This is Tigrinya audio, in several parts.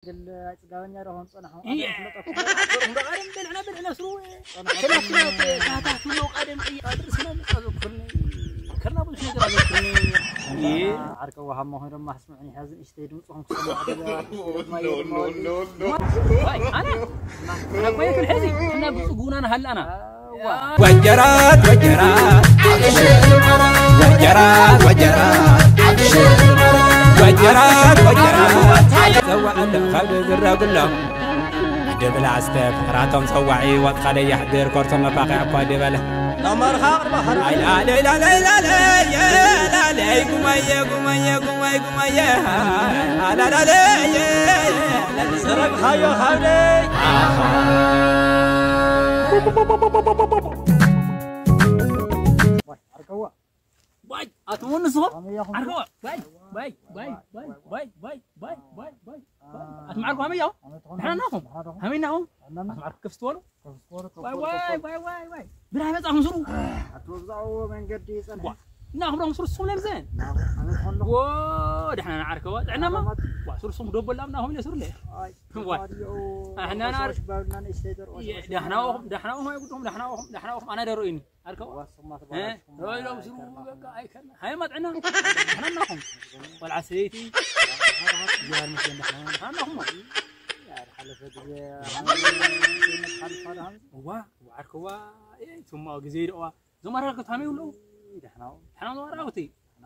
ግል ኣጽጋበኛ ዶ ኾን ጸናሑ? እየ። ኣደም ፍለጠኩም። ኣትወርም ዶ ቀደም በልዕና በልዕና ስሩ። ሸላፍና ታታ ትብሎ ቀደም እየ። ኣድርስና መጻ ዘኩርኒ። ከርና ብዙሕ ነገር ኣዘኩርኒ። እየ። ዓርከ ወሃሞ ኾይኖም ማሕስምዕን ይሓዝን እሽተይ ድምፅኹም ክሰምዕ ደለዋ። No, no, no, no, no. ዋይ፣ ኣነ? ኣነ ኮይነ ክንሕዚ? እና ብፅጉና ንሃላና። ወጀራት ወጀራት ወጀራት ወጀራት ወጀራት ወጀራት ካብ ዝረጉሎም ድብል ኣስተ ፍቕራቶም ጸዋዒ ወጥቓለ የሕድር ኮርቶም መፋቕዕ እኳ ድበለ ኣይላለይላለይላለይላለይ ጉማየ ጉማየ ጉማይ ጉማየ ኣላለለየ ዘረግኻዮ ሃብለይ ዓርከዋ። ባይ ኣትመንስኹ ዓርከዋ። ባይ ባይ ባይ ባይ ባይ ባይ ባይ ባይ ባይ ባይ ኣትም ዓርኩ ሃመይ ያው ደሓና ናኹም? ሃመይ ናኹም? ኣትም ዓርኩ ከፍ ስትበሉ? ዋይ ዋይ ዋይ ዋይ ዋይ ብርሃ መጻኹም ስሩ። ኣትወብዛኡ መንገዲ ጸንሐ። እና ክብሮም ስሩ ስኹም ነብዘን። ወ ደሓና ዓርከዋ ጥዕናማ። ዋ ስሩ ስኹም ዶቦላ ምናኹም ኢለ ስሩ ለ። ዋይ ኣሕናና ባብልና ንእሽተይ ደርቆ። ዳሕናኹም ዳሕናኹም ኣይጉድኹም ዳሕናኹም ዳሕናኹም ኣነ ደርኦይኒ። ኣርከዋ ዋስኹማ እ? ተባላሽኹማ ሮይሎም ስሩ ኣይከርናኹም። በቃ ኣይከርና ሃይ ማጥዕና። ሓናናኹም ቆልዓ ሰበይቲ። ዚያር መስለን ዳሕና ሓናኹም። ሓለፈ ግዜ ሓልፋ ዳሃም እዋ ዓርከዋ። እ፣ ቱማ ግዜ ይደዋ። እዞም ኣረጋግቲ ሃመይ ኣለዉ? ደሕናው። ደሕና እዞም ኣረጋግቲ?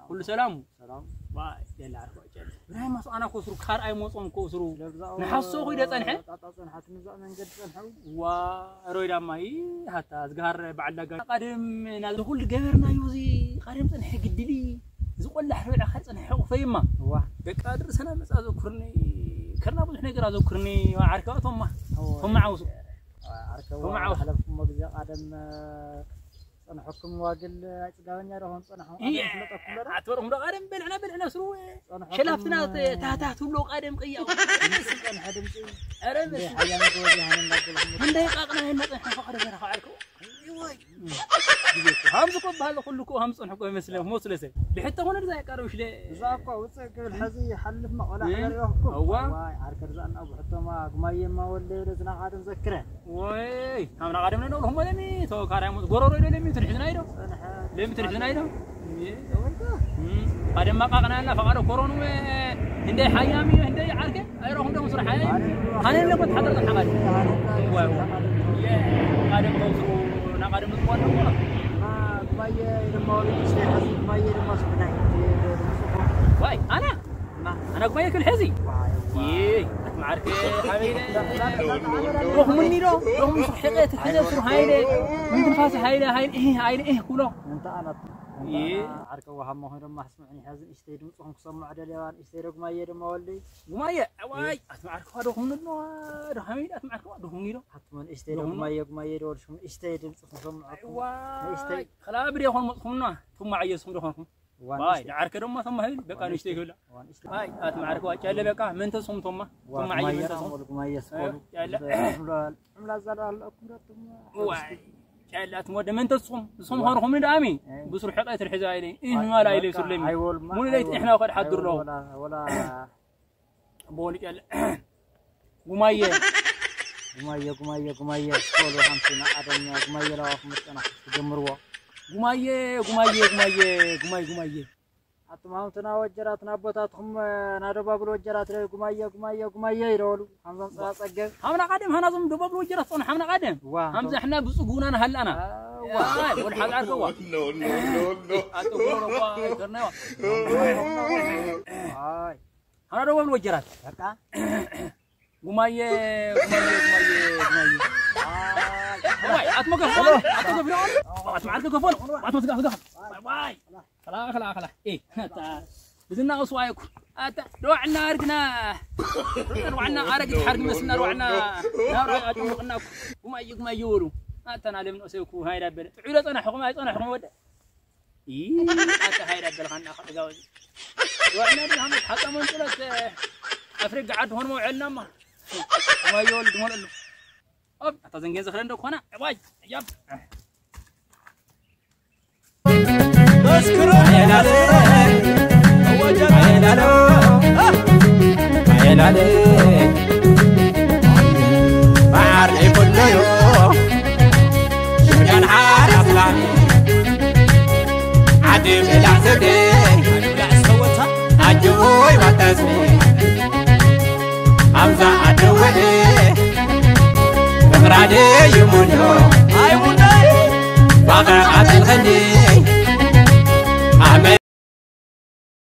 ኩሉ ሰላም? ሰላም። ዋ፣ የለ ዓርኮ ጨል። ብራሂም ማሱ ኣና ኮስሩ ካር ኣይመጾም ኮስሩ። ስለብዛው ንሓሶ ኹይደ ጸንሐ? ጣጣ ጸንሓት ንዛ መንገድ ጸንሐው። ዋ፣ ሮይ ዳማ ይ ሃታ ዝጋር በዓል ዳጋ። ቀደም ናዚ ኩሉ ገበርናዮ እዚ ቀደም ጸንሐ ግድሊ። እዚ ቆላሕ ርብዕ ካይ ጸንሐ ሕቑፈይማ። ዋ። በቃ ድርሰና መጻ ዘኩርኒ። ከርና ብዙሕ ነገር ኣዘኩርኒ። ዓርከ ቶማ። ቶማ ዓውሱ። ዓርከ ቶማ ዓውሱ። ሓለፍኩሞ ግዜ ቀደም ጸንሐኩም ዋግል ኣይ ጽጋበኛ ዶ ኾን ጸንሐ? እየ። ኣደም ፍለጠኩም ዶ? ኣትበርኹም ዶ? ቀደም በልዕና በልዕና ስሩ። ጸንሐኩም ሸላፍትና ተ-፣ ታህታህ ትብሎ ቀደም ቅያው። ጸንሐ ድምጺ። ኧረ እንደ በስመ። ሓያም ጎበዝ ይሃነ እንዳበልኩም። እንደ ቃቕና ይመጸ ሓፋ ቀደም ራኻ ዓርኩ። ወይ። ግዜ እኮ ሃምዚ እኮ በሃለ ኩሉ እኮ ሃምዚ ጸንሐ እኮ ይመስለ። ሞት ስለሰ። ብሕተ ኾነ ድዛ ይቃረብሽ ለ። እዛ እኮ ውጽእ ክብል ሐዚ ይሓልፍ መቐላ እ? ሕደር ይረኽኩም። እዋ። ዋይ፣ ዓርከ ድዛ እና ብሕቶማ ግማየማ ወለ ለዝና ቃደም ዘክረ። ወይ፣ ሃምና ቃደም ነውልኹም ወለኒ፣ ተወካራይ ሞት ጎሮሮ ኢለ ለሚ ትንሕዝና ኢዶ። ለሚ ትንሕዝና ኢዶ። ቃደም ማቃቅና ያላ ፈቃዶ ኮሮኑ እንደ ሓያሚ እንደ ዓርከ ኣይረኹም ደሞ ስራሕ ሓያሚ። ሃነ ለኮት ሓደር ተሓባሪ። ወይ፣ ወይ። ቃደም ተውሱ፣ ናቃደም ዝቆል ነው። ማየ ድማ ወደ ስቴ ሐዚ ማየ ድማ ስብናይ። ወይ፣ ኣና? ኣና ጉባኤ ክብል ሕዚ? ይይ፣ ኣትማዓርክ ሓበይለ። ሮኽሙኒ ዶ? ሮኽሙኒ ስርሕቀ ትሕዘ ስሩ ሃይለ። ምንትንፋሲ ሃይለ፣ ሃይለ፣ እህ፣ ሃይለ፣ እህ፣ ኩሎ። እንተ ኣና፣ እንተ ይይ። ኣና ዓርከ ወሃሞ ኮይኖም ማሕስምዕን ይሓዝን እሽተይ ድምፅኹም ክሰምዑ ደልየዋ ንእሽተይ ዶ ጉማየ ድማ ወልደይ? ጉማየ፣ ኣዋይ፣ ኣትማዓርክ ዶ ኹምኒ ዶ? ዶ ሃይለ ኣትማዓርክ ዶ ኹምኒ ዶ? ኣትመን እሽተይ ዶ ዶ ኹምኒ? ጉማየ፣ ጉማየ ዶ ወልሽኩም እሽተይ ድምፅኹም ክሰምዑ። ኣዋይ፣ ንእሽተይ። ከላ ብደ ኾን መጥኹምና፣ ቱማ ዓየስኹም ዶ ኾንኩም? ዋን ባይ፣ እሽተይ። ዓርከ ድማ ቶማ ሃይል፣ በቃ ዋን ንእሽተይ እሽተይ። ክብላ። ዋን እሽተይ። ኣይ፣ ኣትማዓርክ ዋጨለ በቃ፣ መን ተስኹም ቶማ? ዋ፣ ቶማ ዓየ ጉማየ መን ተስኹም? ኣሞል ጉማየ ስኮሉ። ያለ። ዕምላ፣ ዕምላ ዛላ ኣለኩም ዶ ቶማ? ዋይ፣ ጨላት ሞደ መን ተስኹም? ንስኹም ዋ። ኾንኹም እንደ ኣሚ። ኣይ። ብስሩ ሕቀ ትርሕዛ ኣይለ። እህ፣ ዋይ፣ ማላ ኣይለ በቃ፣ ሱለሚ። ኣይወልማ፣ ሙሉ ለይት ኣይወል-፣ እሕና ወኸድ ሓድር ኣለኹ። ኣይወል ወላ፣ ወላ። ቦል ጨለ። ጉማየ። ጉማየ፣ ጉማየ፣ ጉማየ፣ ስኮሉ፣ ሓምሲና፣ ኣደኛ፣ ጉማየ፣ ለዋኹም መጠና ክትጀምርዎ። ጉማየ፣ ጉማየ፣ ጉማየ፣ ጉማይ፣ ጉማየ። ኣቱም ሃምትና ወጀራትና ኣቦታትኩም፣ እ፣ ናደባብሉ ወጀራት ለ ጉማየ፣ ጉማየ፣ ጉማየ ይደወሉ። ሃምዛም ጸባ ጸገብ። ሃምና ቃደም፣ ሃናዞም ደባብሉ ወጀራት ጾን ሃምና ቃደም። ዋ፣ ሃምዛ ዶ- ሕና ብጽጉና ንሃላና። ዋ። ኣይ፣ ወል ሓዛ ዓርከዋ። ኖ፣ ኖ፣ ኖ፣ ኖ። ኣቶ ጎረባ፣ ከርነዋ። ኣይ። ሃና ደባብሉ ወጀራት። በቃ። ጉማየ፣ ጉማየ፣ ጉማየ፣ ጉማየ። ዋይ፣ ኣትሞ ገፎ፣ ኣትሞ ገፎ፣ ኣትሞ ዓርከ ገፎ፣ ኣትሞ ስጋ፣ ስጋ። ዋይ፣ ዋይ። ከላ፣ ከላ፣ ከላ። ኤ፣ ኣታ፣ ብዝና ቁስ ዋይኩ። ኣታ፣ ደዋዕና ኣርግና። ደዋዕና ኣረጊት ሓርግ መስልና ደዋዕና። ናብራ ኣጥምቕና። ጉማየ፣ ጉማየ ወሉ። ኣታ፣ ናለም ንእሰይኩ፣ ሃይዳ በለ። ጥዑይ ዶ ጸናሕኹም፣ ኣይጸናሕኹም ወደ። ይ፣ ኣታ ሃይዳ በልኻና፣ ከ፣ እዛ ወዚ። ወዕና ድሃመት ሓጻ መንጥለት፣ ኣፍሪጋ ዓዲ ሆን መውዐልናማ። ማይ ይወልድ መለሉ። ኣብ፣ ኣታ ዘንጌን ዝኽረን ዶ ኮና? ዋይ፣ ያብ። መስክሩ። ኣየላለ፣ ኣወጀ፣ ኣየላለ፣ አ፣ ላለ መዓር ዘይኮለዮ ሽጋን ሓር ኣስላሚ ዓዲ ብላዕ ዘደ ኣጆይ ባታስሚ ኣብዛ ዓዲ ወደ ፍቕራደ ይሙንዶ ኣይሙንዶ ባቐ ኣተልኸኒ